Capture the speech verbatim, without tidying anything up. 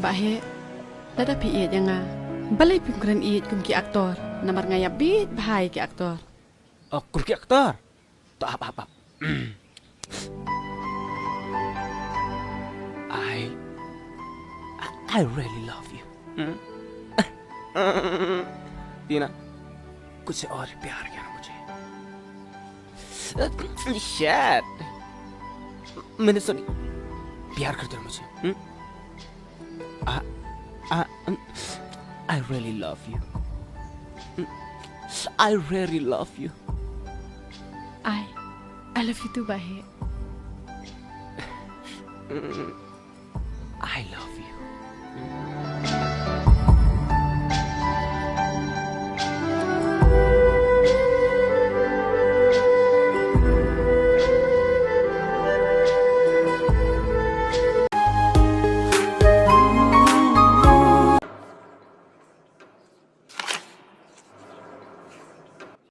Ahe, lada phi ïeit ïa nga, balei phim kren ïeit kum ki aktor? Namar nga ïa bit bha ïa ki aktor. Oh, kum ki aktor? To ap, ap, ap. I, I, I really love you. Hmm? Tina, कुछ और प्यार करना मुझे। Shit. मैंने सुनी, प्यार करते हो मुझे? Hmm? I, I, um, I really love you. Hmm? I really love you. I, I love you too, Bahe. I love you.